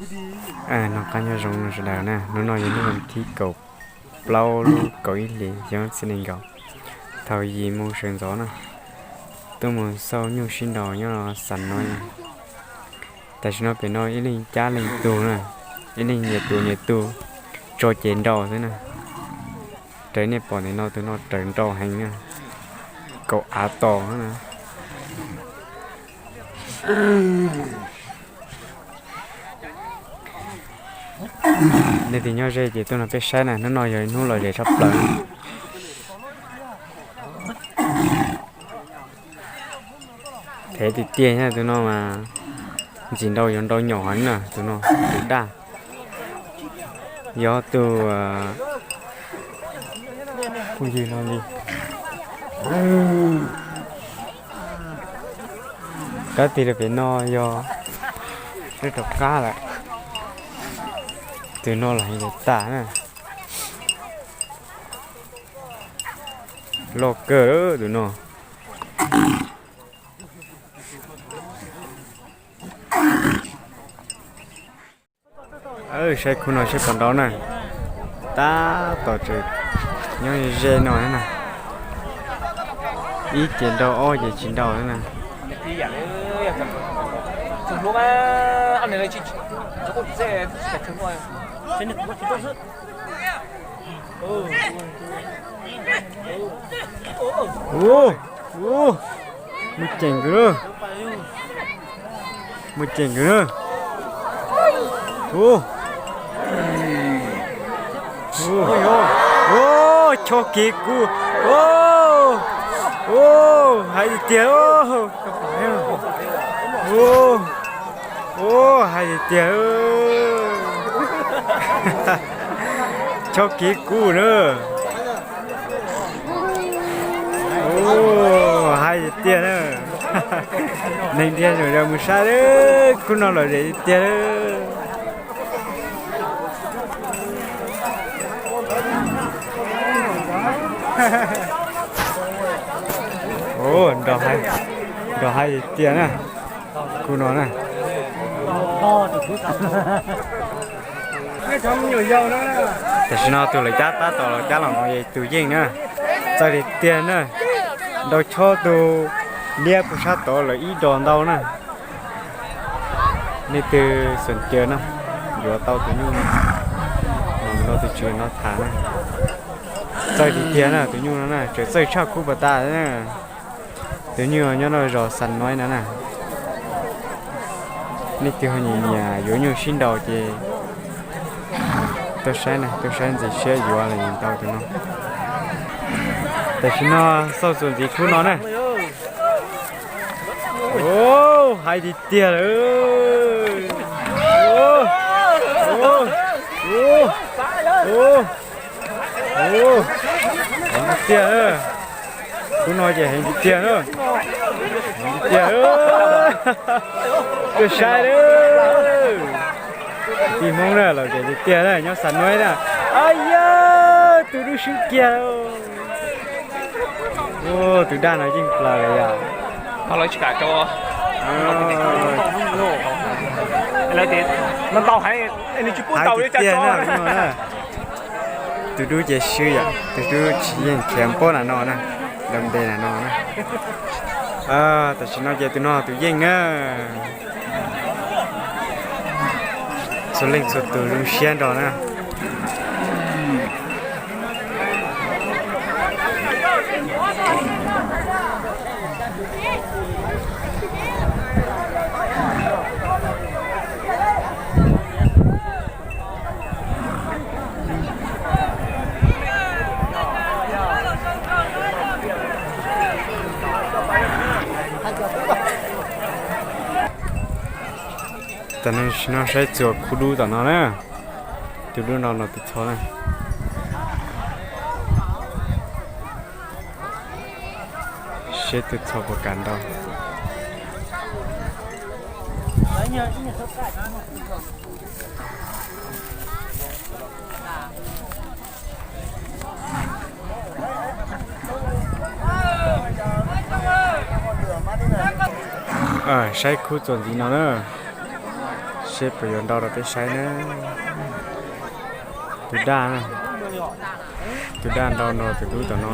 Noj qab nyob zoo sawv daws na, hnub no yog hnub vas thib kaum plaub lub kaum ib hlis xyoo txhiab nees nkaum, thaum yim moo sawv ntxov na, tuaj mus xauj nyuj sib nraus nyob Xam Nuav. Tam sim no pem no ib leeg cab leej tug na, ib leeg nyias tus nyias tug tso ces nraus xwb na. Raws nej pom ntawm no tus no raws nraus heev na, kaum av tos na. Nej tus nyob ze ces tuaj nrog peb saib na, hnub no yog hnub lom zem tshaj plaws. Phem tiag tiag thiab tus no mas, ntxim nraus yuav nraus nyaum heev na, tus no tus daj. Yog tus phooj ywg no li. Kab tig rau pem no yog rau qab lawm. Tus no los heev tas na. Loj kawg tus no. Saib khub no saib puas nraus na. Tab tom tseem nyob ze no na. Ib ces nraus ob ces tsis nraus na. Ua, ua, mus ceem kawg na. Mus ceem kawg na. Ua, ua, chob kev kub. Ua, ua, hais tiag tiag. Ua, ua, hais tiag tiag. Chob kev kub na. Ua, hais tiag tiag na. Neeg dhia zaum zaws mus saib lawm, khub no lom zem tiag tiag lawm. Ua, nrog hais tiag na, khub no na. Tam sim no tus lawv cab tab tom los cab los no yog tus yeej na. Txawj tiag tiag na. Nrau chob tus liab puag sab tod lawm ib dos ntau na. Nej twg xom caw no, yuav tau tus nyuj no, los tus tswv no tham na. Txawj tiag tiag na, tus nyuj no na tseem txawj tshaj khub pas tas na. Tus nyuj nyob rau zos Xam Nuav no na. Nej twg ho nyiam nyiam yuav nyuj sib nraus ces tuaj saib na, tuaj saib ntxim siab yuav los yuav tau tus no. Tam sim no xauj txuas ntxiv khub no na. Ua, hais tiag tiag lawm. Heev tiag, khub no ces heev tiag tiag na. Heev tiag, tuaj saib lawm. Tij Hmoob na, lom zem tiag tiag na, nyob Xam Nuav na. Ab yawg, tus dub swb kiag. Ua, tus daj no yeej plaws yom. Hais tiag tiag na, tus dub ces swb yom, tus dub tsis yeej khiav pob nram no na, dab npe nram no na. Tam sim no ces tus no tus yeej na. Txhua leej txhua tus zoo siab nrog na. Tam sim no saib txuas khub dub tom no na. Tus dub no no tus txho na. Seb tus txho puas kam nrau. Saib khub txuas ntxiv no na. Seb puas yuav nrau rau peb saib na. Tus daj na, tus daj nrau nrog tus dub tom no.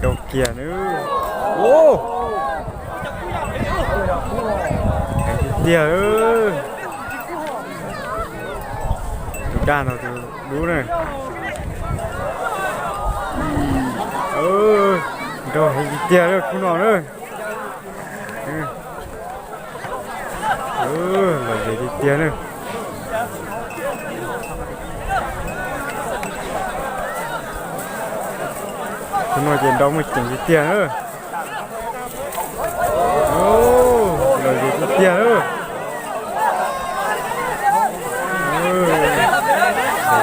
Nrau kiag na. Heev tiag tiag. Tus daj nrog tus dub na. Nrau heev tiag tiag lawm khub no na. Lom zem tiag tiag na. Khub no ces nrau muaj ceem tiag tiag na. Lom zem tiag tiag na.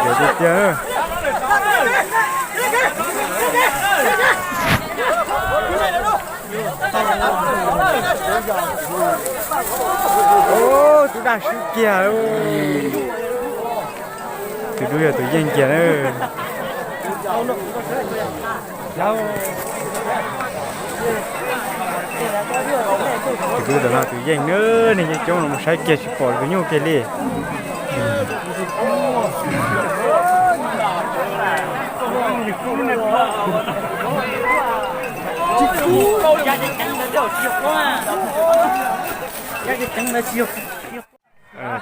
Lom zem tiag tiag na. Tus daj swb kiag. Tus dub yog tus yeej kiag na. Tus dub ntawm no tus yeej na, neeg coob coob los mus saib kiag tsis pom tus nyuj kiag li.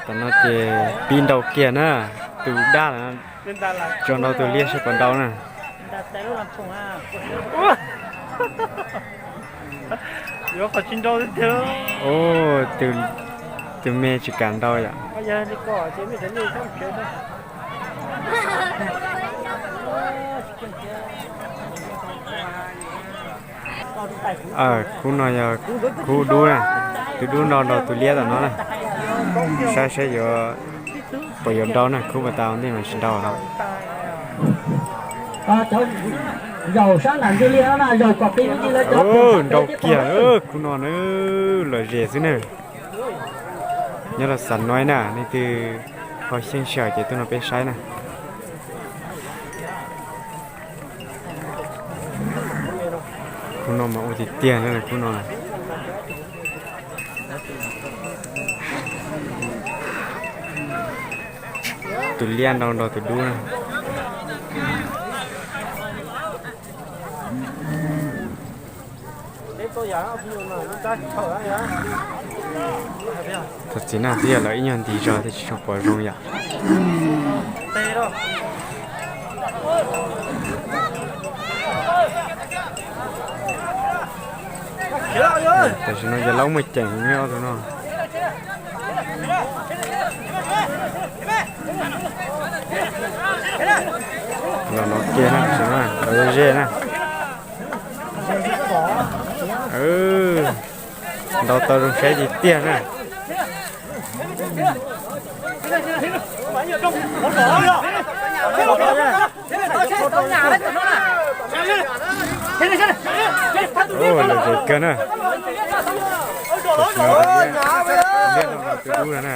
Tam no ces pib nrau kiag na, tus daj lawm, tso nrau tus liab seb puas nrau na. Tus me tsis kam nrau yom. Khub no yog khub dub na, tus dub nrau nrog tus liab tom no na. Saib saib yuav, puas yuav nrau na, khub pas tas ntej mas tsis nrau. Nrau kiag khub no na, lom zem xwb na. Nyob rau Xam Nuaib na, leej twg ho xyeej sij hawm ces tuaj nrog peb saib na. Khub no mas ua tiag tiag na, khub no. Tus liab nrau nrog tus dub na. Thov txim na, twb yog lawv ib nyuag ntis zog thiaj tsis tshua pom zoo yom. Tam sim no ces laub muaj ceem ne ob tug no. Los no kiag na, tam sim no los ze na. Nrau tau zoo saib tiag tiag na. Lom zem kawg na. Liab no tus dub no na.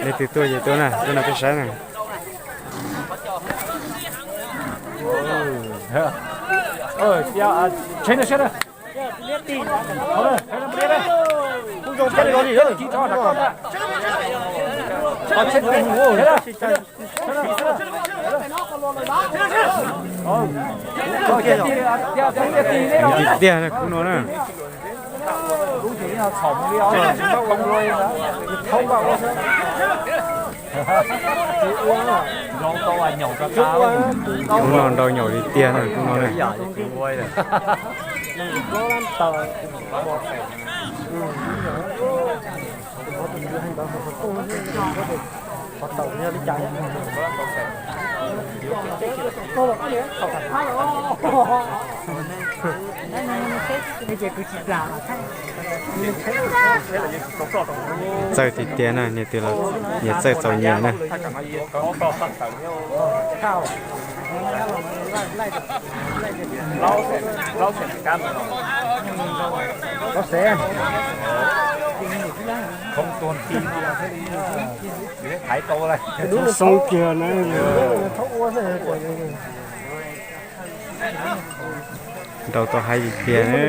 Leej twg tuaj ces tuaj na, tuaj no peb saib na. Tiag tiag na khub no na. Khub no nrau nyaum li tiag na, khub no na. Txawj tiag tiag na, niag twg los nyias txawj txaus nyias na. Xoob kiag na. Nrau tau haib tiag tiag na.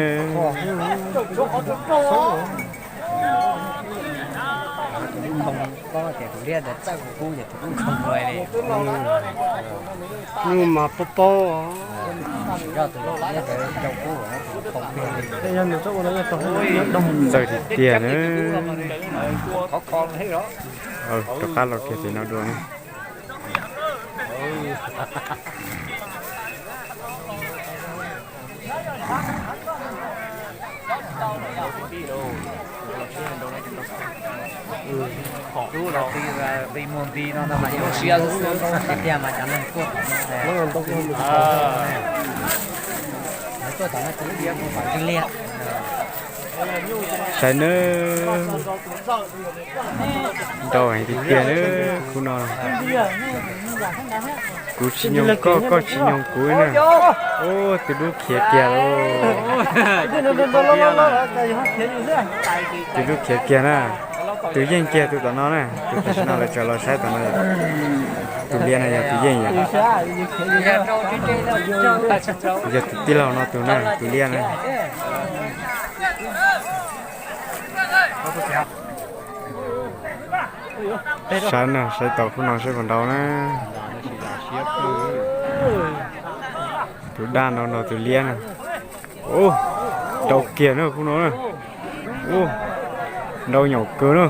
Nyuj mas pob pob. Txawj tiag tiag na. Rov qab los kiag tim no dua na. Lub los qi muag nti no mas yuav siab xwb tiag mas cov neeg tuaj tom no, tuaj tom no ces ib yam kuv pom kiag li. Saib nawb, nrau heev tiag tiag nawb khub no. Kuv tsis nyoog koj, koj tsis nyoog kuv na. Ub, tus dub khiav kiag lauj. Tus dub khiav kiag na. Tus yeej kiag tus tom no na, tus tam sim no lawv tseem los saib tom no. Tus liab no yog tus yeej yom. Yog tus tij laug no tus na, tus liab na. Saib na, saib tau khub no saib puas nrau na. Tus daj no nrog tus liab na. Ub, nrau kiag na khub no na. Ub, nrau nyaum kawg na.